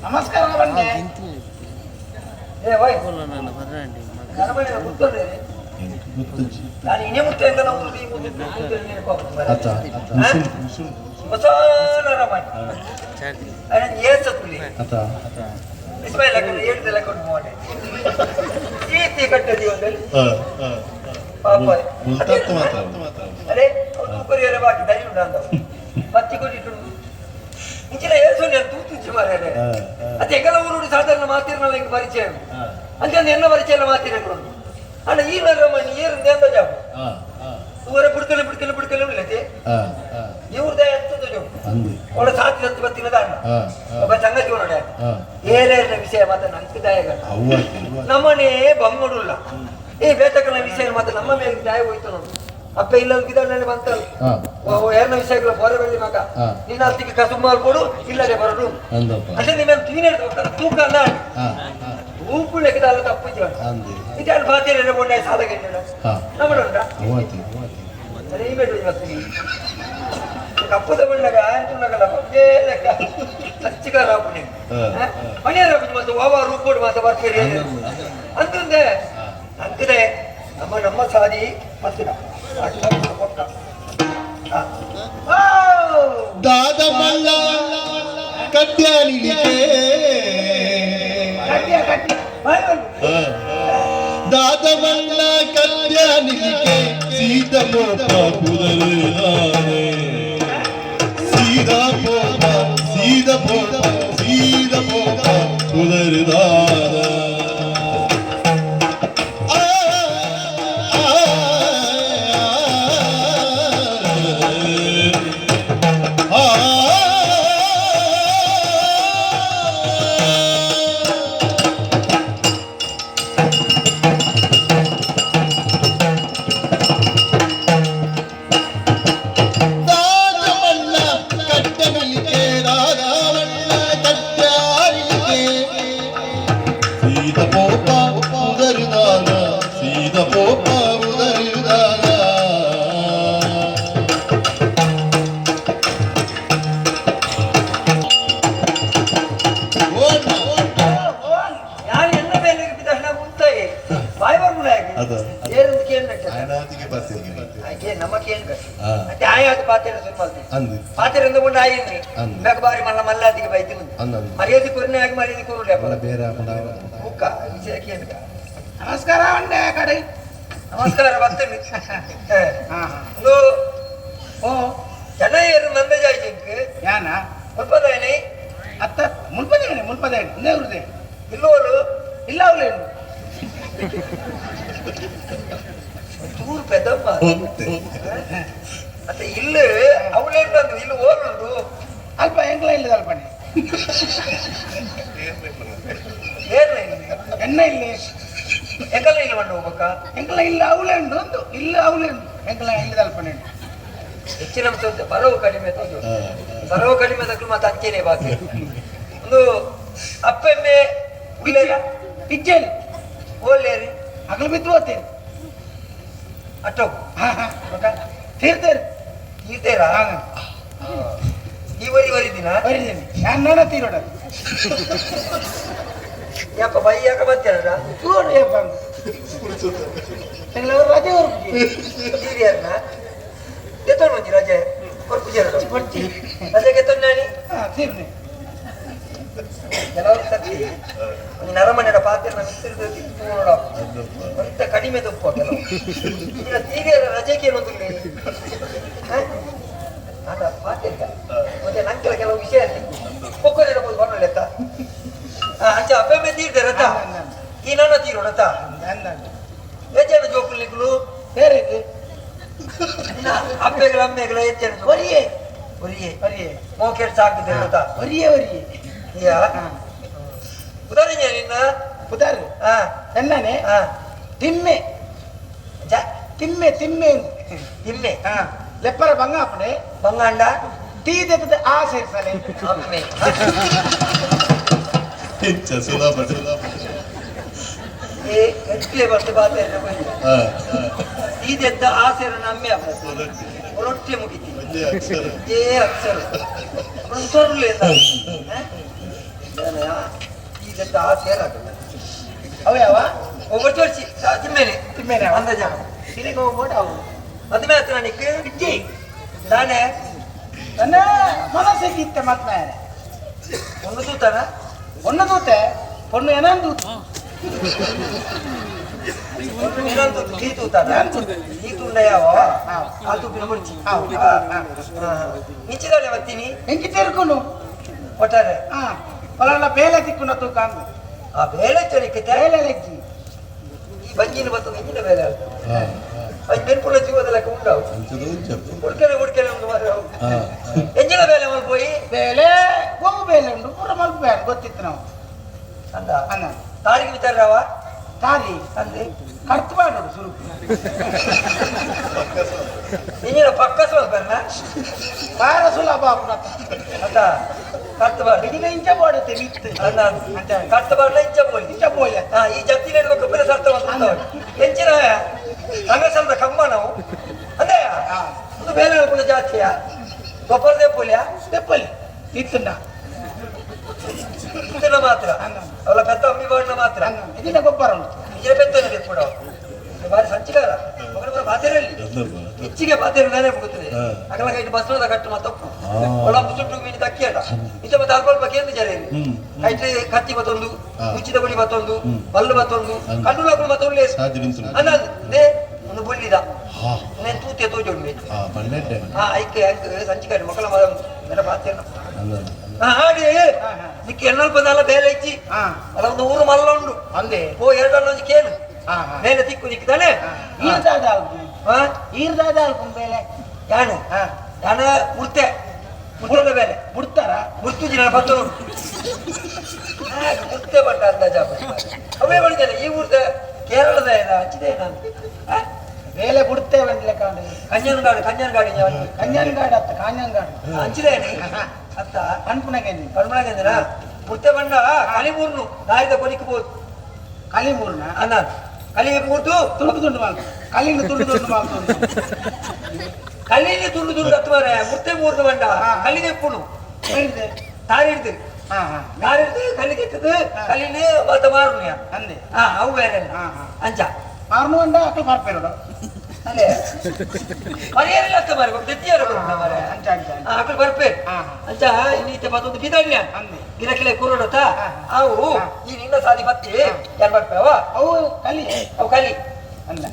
ನಮಸ್ಕಾರ ಬಂಡೆ. ಸಾಧಾರಣ ಮಾತಿರಲ್ಲ ಹಿಂಗೆ ಪರಿಚಯ ಅಂತ ಎನ್ನ ಪರಿಚಯ ಎಲ್ಲ ಮಾತಿರಗಳು ಅಣ್ಣ ಈ ನರಮಣಿ ಏರು ಎಂದ ಜಾಬ್ ಊರ ಬಿಡ್ಕಲೆ ಬಿಡ್ಕಲೆ ಬಿಡ್ಕಲೆ ಉಳ್ಳತೆ ಇವ್ರದೇ ಎಂತದ ಜಾಬ್ ಒಳ ಸಾತಿ ಹತ್ತು ಬತ್ತಿನದ ಅಣ್ಣ ಒಬ್ಬ ಸಂಗತಿ ಒಳಡೆ ಏರೇರಿನ ವಿಷಯ ಮಾತ್ರ ನಂಗೆ ನಮ್ಮನೇ ಬಂಗುಡುಲ್ಲ ಈ ಬೇತಕನ ವಿಷಯ ಮಾತ್ರ ನಮ್ಮ ಮೇಲೆ ನ್ಯಾಯ ಹೋಯ್ತು ನೋಡು. ಅಪ್ಪ ಇಲ್ಲ ಬಿದ್ದಾನೆ ಬಂತಲ್ಲ ಏರ್ನ ವಿಷಯಗಳ ಪೊರೆ ಮಗ ನಿನ್ನ ಅತ್ತಿಗೆ ಕಸುಮಾಲ್ ಕೊಡು ಇಲ್ಲದೆ ಬರಡು ಅಂದ್ರೆ ನಿಮ್ಮ ತೀನೇ ತೂಕ ಅಲ್ಲ ತೂಪು ಲೆಕ್ಕದಲ್ಲ ತಪ್ಪು ಜೀವನ ಇದಾದ ಬಾತಿರ ಕೊಂಡ ಸಾಲ ನಮ್ಮಡುಂಟ ಅದೇ ಬೇಡ ಕಪ್ಪದ ಬಣ್ಣಗ ಆಯ್ತು ಲೆಕ್ಕ ಸಚ್ಚಿಕಾರ ರಾಪುಣಿ ಮನೆಯ ರಾಪುಣಿ ಮತ್ತು ವಾವ ರೂಪೋಡು ಮಾತ ಬರ್ತೀರಿ ಅಂತಂದೆ ಅಂಕದೆ ನಮ್ಮ ನಮ್ಮ ಸಾದಿ ಪತ್ತಿನ ದಾದ ಮಲ್ಲ ಕಡ್ಯಾಲಿಗೆ ದಾದ ಮಲ್ಲ ಕಡ್ಯಾಲಿಗೆ ಸೀತ ಮೋಪ ಕುದರುದಾನೆ ಸೀದಾ ಪೋಪ ಸೀದ ಪೋಪ ಸೀದ ಪೋಪ ಕುದರುದಾನ. ನಮಸ್ಕಾರ ಅಂಡೆ ಕಡೆ. ನಮಸ್ಕಾರ ಬರ್ತೇನೆ. ಓ ಚೆನ್ನೈಯರು ನಂದಜಾಯ್ಜಿಂಕ್ ಯಾನ ಮುಲ್ಪದಾಯನಿ ಅತ್ತ ಮುಲ್ಪದೇನೆ ಮುಲ್ಪದೇನೆ ಒಂದೇ ಉರುದೆ ಇಲ್ಲೋರು ಇಲ್ಲ ಅವಲೇನು ಚೂರು ಪೆದಪ್ಪ ಮತ್ತೆ ಇಲ್ಲಿ ಅವಳೇನು ಬಂದು ಇಲ್ಲಿ ಓರುಂಡು ಅಲ್ಪ ಎಂಕ್ಲ ಇಲ್ಲ ಅಲ್ಪನೆ ಏರ್ಲ ಎನ್ನ ಇಲ್ಲಿ ಎಂಕಲ್ಲ ಇಲ್ಲ ಮಂಡು ಹೋಗ್ಬೇಕ ಎಂಕ್ಲ ಇಲ್ಲ ಅವಲೇ ಉಂಟು ಒಂದು ಇಲ್ಲ ಅವಲೇ ಉಂಟು ಎಂಕ್ಲ ಇಲ್ಲದ ಅಲ್ಪನೆ. ಹೆಚ್ಚಿನ ಬರವು ಕಡಿಮೆ ಬರವು ಕಡಿಮೆ ತಕ್ಕಲು ಮತ್ತೆ ಅಂಚೆನೆ ಬಾಕಿ ಒಂದು ಅಪ್ಪೆಮ್ಮೆ ಉಳ್ಳೇರ ಇಜ್ಜೇಲಿ ಓಲ್ಲೇರಿ ಅಗಲು ಬಿದ್ದು ಹೋಗ್ತೇನೆ ಅಟ್ಟೋ ತೀರ್ತೇರಿ ತೀರ್ತೇರಾ ಈ ವರಿ ವರಿದಿನ ಬರಿದ್ದೀನಿ ನಾನು ತೀರೋಡ ಯಾಪ ಬೈ ಯಾಕ ಬರ್ತೀರ ತೂರು ಯಪ್ಪ ರಜೆ ತೀರಿಯರ್ನ ಎತ್ತೊಂಡು ಬಂದಿ ರಜೆ ಕೊರ್ಪುಜರ ಕೊಡ್ತಿ ರಜೆಗೆ ಎತ್ತೊಂಡು ತೀರ್ನೆ ಕೆಲವರು ಸತ್ತಿ ಒಂದು ನರಮನೆಯ ಪಾತ್ರೆ ನೋಡ ಅಂತ ಕಡಿಮೆ ತುಪ್ಪ ಕೆಲವು ಈಗ ತೀರಿಯರ ರಜೆಗೆ ಏನೊಂದಿಲ್ಲ ಆಟ ಪಾತ್ರೆ ಮತ್ತೆ ನಂಗೆಲ್ಲ ಕೆಲವು ವಿಷಯ ಕೊಕ್ಕರೆ ಬಣ್ಣ ಲೆಕ್ಕ ಅಂಚ ಅಪ್ಪೆಮ್ಮೆ ತೀರ್ದೆ ರಥ ಈ ನನ್ನ ತೀರು ರಥ ಹೆಚ್ಚಾನ ಜೋಕುಲಿಗಳು ಬೇರೆ ಅಪ್ಪೆಗಳ ಅಮ್ಮೆಗಳ ಹೆಚ್ಚಾನ ಒರಿಯೇ ಒರಿಯೇ ಒರಿಯೇ ಮೋಕೆಟ್ ಸಾಕಿದೆ ರಥ ಒರಿಯೇ ಒರಿಯೇ ಯಾ ಉದಾಹರಣೆ ನಿನ್ನ ಉದಾರು ಎನ್ನಾನೆ ತಿಮ್ಮೆ ತಿಮ್ಮೆ ತಿಮ್ಮೆ ತಿಮ್ಮೆ ಲೆಪ್ಪರ ಬಂಗಾಪಣೆ ಬಂಗಾಂಡ ತೀದೆತದ ಆ ಸೇರ್ಸಲೆ ಅಮ್ಮೆ ಸುಲಭ. ಏ ಎಟ್ಲೆ ಬರ್ತು ಬಾತೆ ಇದೆದ್ದ ಆಸೆರ ನಮ್ಮೆ ಒರೊಟ್ಟೆ ಮುಗಿತಿ ಏ ಅಕ್ಷರ ಸೊರ್ಲೆ ಇದೆದ್ದ ಆಸೆರ ಅವು ಯಾವ ಒಬ್ಬಟ್ಟು ವರ್ಷ ತಿಮ್ಮೇನೆ ತಿಮ್ಮೇನೆ. ಅಂದಾಜ ಸಿರಿಗೆ ಹೋಗ್ಬೋಡು ಅವು ಮದುವೆ ಆಯ್ತು ನನಗೆ ಇಜ್ಜಿ ನಾನೇ ನನ್ನ ಮನಸ್ಸಿಗೆ ಇತ್ತೆ ಮತ್ತೆ ಒಂದು ತೂತನ ಒಣ್ಣು ತೂತೆ ಪೊಣ್ಣು ಏನಂದು ತೂತು ಇನ್ನೊಂದು ಈ ತೂತನ ಈ ತುಂಡ ಯಾವ ಆ ತೂಪಿನ ಮುರ್ಚಿ ನಿಂಚಿದಾನೆ ಮತ್ತೀನಿ ಎಂಕಿ ತಿರ್ಕೊಂಡು ಒಟ್ಟಾರೆ ಹಾ ಹೊಲ ಬೇಲೆ ತಿಕ್ಕೊಂಡು ತೂಕ ಅಂದು ಆ ಬೇಳೆ ಚಳಿಕೆ ಬೇಲೆ ಲೆಜ್ಜಿ ಈ ಬಂಜಿನ ಬತ್ತು ಇಂಜಿನ ಬೇಲೆ ಅದು ಬೆನ್ಪುಳ ಜೀವದ ಲೆಕ್ಕ ಉಂಡವು ಹುಡ್ಕೆನೆ ಹುಡ್ಕೆನೆ ಉಂಟು ಮಾತ್ರ ಎಂಜಿನ ಬೇಲೆ ಅವನು ಪೋಯಿ ಬೇಲೆ ಗೋವು ಬೇಲೆ ಉಂಟು ಪೂರ ಮಲ್ಪ ಬೇಲೆ ಗೊತ್ತಿತ್ತು ನಾವು ಅಂದ ಅನ್ನ ತಾರಿಗೆ ವಿಚಾರವ ತಾರಿ ಅಂದೆ ಕರ್ತು ಮಾಡೋದು ಸುರುಕು ಇಂಜಿನ ಪಕ್ಕ ಸ್ವಲ್ಪ ಬಾರ ಸುಲಭ ಆಪುನತ್ತ ಅತ್ತ ಕತ್ತು ಬಾರ್ದು ಇಡಿನ ಇಂಚ ಬೋಡತ್ತೆ ಮಿತ್ತು ಅಲ್ಲ ಕತ್ತು ಬಾರ್ಲ ಇಂಚ ಬೋಲಿ ಇಂಚ ಬೋಲೆ ಹಾ ಈ ಜತ್ತಿನ ಹಿಡ್ಬೇಕು ಬೇರೆ ಸರ್ತ ಬಂತು ಎಂಚಿನ ಸಂಘ ಕಮ್ಮ ನಾವು ಅಂದೆ ಒಂದು ಬೇಲೆ ಹೇಳ್ಕೊಂಡು ಜಾತಿಯ ಗೊಬ್ಬರದೇ ಪೋಲಿಯ ತೆಪ್ಪಲಿ ಇತ್ತುಂಡ ಇತ್ತನ ಮಾತ್ರ ಅವಳ ಪೆತ್ತ ಅಮ್ಮಿ ಬಾಡಿನ ಮಾತ್ರ ಇದಿನ ಗೊಬ್ಬರ ಉಂಟು ಇದ್ರ ಪೆತ್ತನ ತೆಪ್ಪುಡ ಬಾರಿ ಸಂಚಿಕಾರ ಮಗನ ಬಾತೆರಲ್ಲಿ ಹೆಚ್ಚಿಗೆ ಬಾತೆರು ನಾನೇ ಹೋಗುತ್ತದೆ ಅಗಲ ಕೈಟ್ ಬಸ್ನದ ಕಟ್ಟು ಮತ್ತಪ್ಪು ಒಳ ಮುಸುಟು ಮೀನು ತಕ್ಕಿಯಲ್ಲ ಇತ್ತ ಮತ್ತೆ ಅಲ್ಪ ಅಲ್ಪ ಕೇಂದ್ರ ಜನ ಕೈಟ್ ಕತ್ತಿ ಮತ್ತೊಂದು ಮುಚ್ಚಿದ ಬಳಿ ಮತ್ತೊಂದು ಬಲ್ಲು ಮತ್ತೊಂದು ಕಣ್ಣು ಮತ್ತೊಂದು ಅನ್ನ they ಒಂದು ಬುಳ್ಳಿದ నేను ತೂತೆ ತೋಜೊಡ್ಮೆ ಹಾ ಐಕೆ ಅಂಕ ಸಂಚಿಕಾರಿ ಮಕ್ಕಳ ಮರ ಬಾತೇನ ಹಾಡಿ ನಿಕ್ಕೆ ಎಣ್ಣಲ್ಪ ನಾಲ ಬೇಲೆ ಇಚ್ಚಿ ಅಲ್ಲ ಒಂದು ಊರು ಮಲ್ಲ ಉಂಡು ಅಂದೆ ಪೋ ಎರಡಲ್ಲ ಒಂಜಿ ಕೇನು ಹಾ ಹಾ ಬೇಲೆ ತಿಕ್ಕು ನಿಕ್ಕಿದಾನೆ ಈರ್ದಾದ ಆಲ್ಪು ಹಾ ಈರ್ದಾದ ಆಲ್ಪು ಬೇಲೆ ಯಾನು ಹಾ ಯಾನ ಉರ್ತೆ ಉರ್ತದ ಬೇಲೆ ಬಿಡ್ತಾರ ಮುರ್ತುಜಿ ನಾನು ಪತ್ತ ನೋಡು ಮುರ್ತೆ ಬಂಟ ಅಂದಾಜ ಅವೇ ಬಳಿದಾನೆ ಈ ಊರ್ದ ಕೇರಳದ ಏನ ಹಚ್ಚಿದೆ ನಾನು ಬೇಲೆ ಬಿಡ್ತೇ ಬಂದ್ಲೆ ಕಾಂಡು ಕಂಜನಗಾಡು ಕಂಜನಗಾಡಿ ಕಂಜನಗಾಡು ಅತ್ತ ಕಾಂಜನಗಾಡು ಹಂಚಿದೇನೆ ಅತ್ತ ಕಣ್ಪುಣಗೆಂದಿ ಕಣ್ಮಣಗಂದಿನ ಮುರ್ತೆ ಬಣ್ಣ ಕಲಿಮೂರ್ನು ದಾರಿದ ಕೊನಿಕ್ ಬೋದು ಕಲಿಮೂರ್ನ ಅನ್ನ ಕಲಿ ಮೂರ್ತು ತುಂಡು ತುಂಡು ಮಾಡ್ತು ಕಲಿನ ತುಂಡು ತುಂಡು ಮಾಡ್ತು ಕಲ್ಲಿನ ತುಂಡು ತುಂಡು ಹತ್ತು ಮಾರೆ ಮುರ್ತೆ ಮೂರ್ದು ಬಂಡ ಕಲ್ಲಿಗೆ ಪುಣು ತಾರಿ ಹಿಡ್ದು ಹಾ ಹಾ ತಾರಿ ಹಿಡ್ದು ಕಲ್ಲಿಗೆ ಎತ್ತದು ಕಲ್ಲಿನ ಮತ್ತೆ ಮಾರುನಿಯ ಅಂದೆ ಹಾ ಅವು ಬೇರೆ ಹಾ ಹಾ ಅಂಚ ಮಾರ್ನು ಅಂಡ ಅಕ್ಕ ಮಾರ್ಪೇರೋಡು ಅಲ್ಲೇ ಮರಿಯರಿಲ್ಲ ಅತ್ತ ಮಾರೆ ತೆತ್ತಿಯರು ಮಾರೆ ಅಂಚ ಅಂಚ ಅಂಚ. ಆಕಳು ಬರ್ಪೇರು ಹಾ ಅಂಚ ಇನ್ನೀತೆ ಮತ್ತೊಂದು ಬಿದಣ್ಯ ಅಂದೆ ಗಿರಕಿಲೆ ಕುರುಡತ ಹಾ. ಅವು ಈ ನಿನ್ನ ಸಾದಿ ಬತ್ತಿ ಯಾರು ಬರ್ಪೇವ ಅವು ಕಲಿ ಅವು ಕಲಿ ಅಂದ